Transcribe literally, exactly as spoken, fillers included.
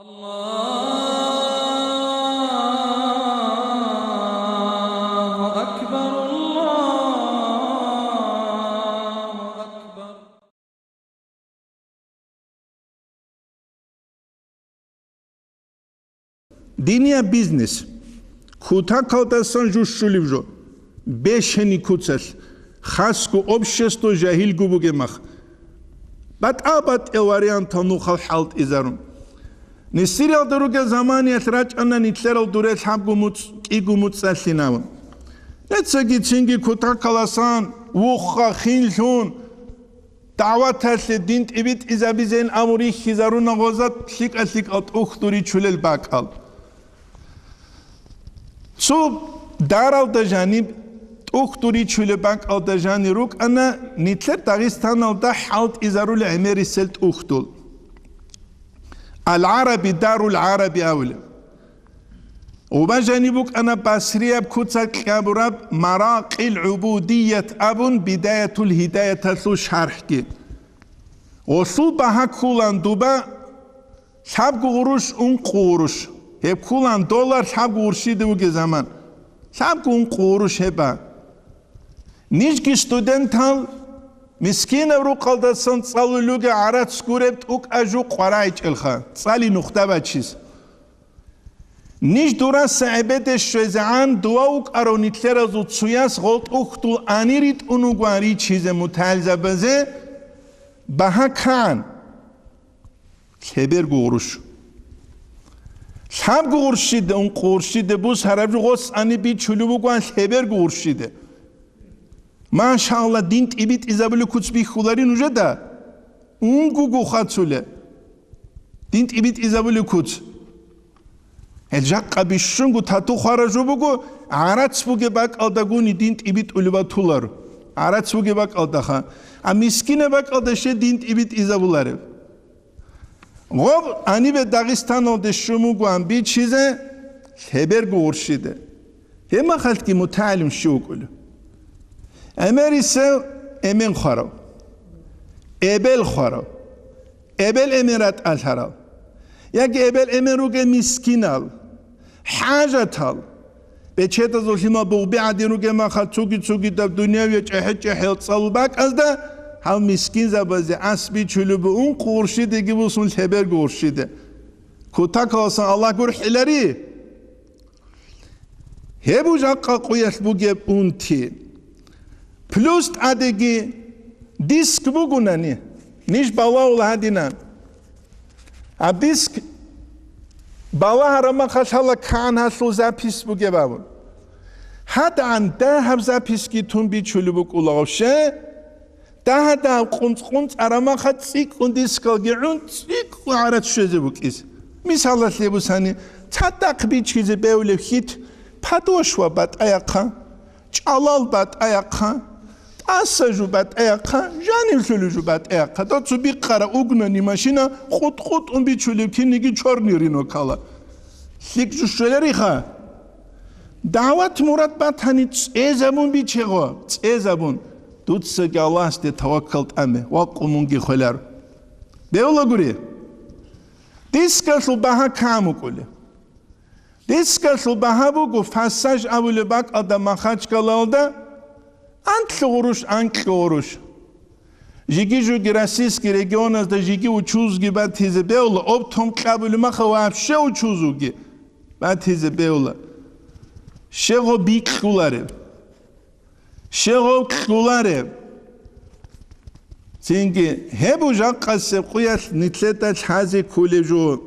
الله أكبر، الله أكبر. Динияб бизнес. Кутакалдасан жо щулеб жо. Бешани куцалъ. Хасго общество жагьилго бугеб мах. БатӀа-батӀиял вариантал нухал хӀалтӀизарун. Несиралда ругел заманиялъ рачӀана нилъерал дуре лъабго муцӀ, кӀиго муцӀалъинавун. Нецаги цинги кутакаласан, вухха, хинлъун, дагӀваталъе дин тӀибитӀизабизейин абун рихьизаруна гъоза лъикӀа-лъикӀал тӀухьдул ричулел бакӀал. Цо даралда жаниб тӀухьдул ричулеб бакӀалда жанир рукӀана нилъер Дагъистаналда хӀалтӀизарулел гӀемерисел тӀухьдул. Ал-ГӀараби, Дарул-ГӀараби абулеб. Гъуба жаниб букӀана Басрияб куцалъ кьабураб Маракъил ГӀубудият абун Бидаятул Гьидаяталъул шархӀги. Гъолъул багьа ккулан дуба лъабго гъурущ, ункъо гъурущ. Гьеб ккулан доллар лъабго гъурщиде вугеб заман. Лъабго, ункъо гъурущ гьеб ба. Нижги студентал, мискинаб рукъалдасан цӀалулел ругел гӀарац гуреб тӀукӀа жу къварагӀичӀелха, цӀали нухда бачиз. Ниж дураса гӀебеде щвезегӀан дова вукӀарав нилъеразул цуяс гъол тӀухьдул ани ритӀун вугоан ричизе мутагӀилзабазе багьа ккан. Лъеберго гъурущ. Лъабго гъурщиде, ункъо гъурщиде бус гьараб жо гъос ани бичулеб бугоан лъеберго гъурщиде. Машалла, дин тӀибитӀизабулеб куц бихьулари нужеда? Унгуго хъацуле. Дин тӀибитӀизабулеб куц. Гьел жакъа бищунго тату хвара жо буго, гӀарац бугеб бакӀалдагуни дин тӀибитӀулеб батулар. ГӀарац бугеб бакӀалдаха. А мискинаб бакӀалда ще дин тӀибитӀизабулареб? Гъоб гьанибе Дагъистаналде щун бугоан бичизе лъеберго гъурщиде. Гьебмахалъги мутагӀилим щив вукӀулев? ГӀемерисев эмен хварав, эбел хварав, эбел эмен ратӀалъарав, яги эбел эмен ругел мискинал, хӀажатал, бечедазул лъимал бугъби гӀадин ругеб маха цуги-цугидаб дунявияб чӀехӀе-чӀехӀел цӀалул бакӀазда гьал мискинзабазе ас бичулеб бугун гъурщидеги бусун лъеберго гъурщиде. Кутакаласан Аллагь гурхӀилари. Гьеб жакъа къуялъ бугеб унти. Плюс тӀадеги диск бугунани, ниж балагьула гьадинан. А диск балагьараб махалъ гьала кагӀан гьалъул запись бугеб абун. ГьадагӀан дагьаб записьги тун бичулеб букӀула вообще. Дагьа-дагьаб къунцӀ-къунцӀ арамаха цӀикӀкӀун дискалги гӀун цӀикӀкӀун гӀарац щвезе букӀизе. Мисалалъе бусани, цадахъ бичизе бевлев хьит, подошва батӀаяхъа, чӀалал батӀаяхъа, тӀаса жу батӀаяхъа, жанивлъулев жу батӀаяхъа, доцу бикъара угнани машина къутӀ-къутӀун бичулев кинниги чорни ринокала. ЛъикӀ жу щвелариха? ДагӀват мурад батани, цӀезабун бичегъо, цӀезабун. Дуцаги Аллагьасде таваккал тӀаме, вакъу мунги хвелар. Бевла гури. Дискалъул багьа кам вукӀуле. Дискалъул багьа буго, фассаж абулеб бакӀалда Махачкалалда анлъго гъурущ, анкьго гъурущ. Жиги-жуги российский регионазда жиги учузги батизе бевла, оптом кьабулеб маха вообще учузуги батизе бевла. Щегъо бикьулареб. Щегъов кьулареб. Цинги гьеб жакъасеб къуялъ нилъеда лъазе кколеб жо.